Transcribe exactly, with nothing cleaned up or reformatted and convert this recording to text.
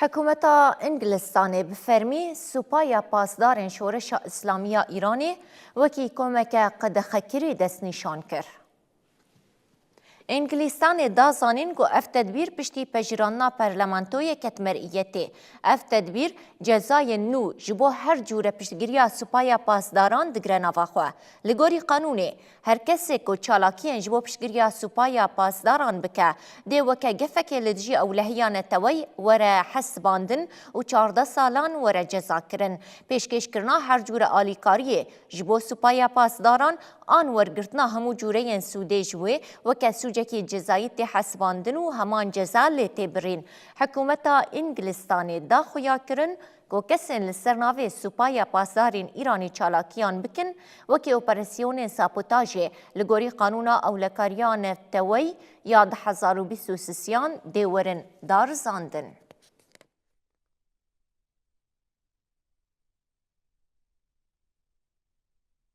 Hikûmeta Îngilistanê bi fermî Supaya Pasdarên Şoreşa Îslamî ya Îranê wekî komeke qedexekirî destnîşan kir. Îngilîstanê da zanîn ku ev tedbîr piştî pejirandina parlamentoyê ket meriyetê. Ev tedbîr cezayên nû ji bo her cûre piştgiriya Supaya Pasdaran digre nava xwe. Li gorî qanûnê, her kesê ku çalakiyên ji bo piştgiriya Supaya Pasdaran bike, dê weke gefekê li dijî ewlehiya neteweyî were hesibandin û çardeh salan were cezakirin. Pêşkêşkirina her cûre alîkariyê ji bo Supaya Pasdaran an wergirtina hemû cûreyên sûdê ji wê weke sûcekî cezayî tê hesibandin û heman ceza lê tê birîn. Hikûmeta Îngilistanê da xuyakirin ku kesên li ser navê Supaya Pasdarên Îranê çalakiyan bikin, wekî operasyonên sabotajê li gorî Qanûna Ewlekariya Neteweyî ya du hezar û bîst û sisiyan dê werin darizandin.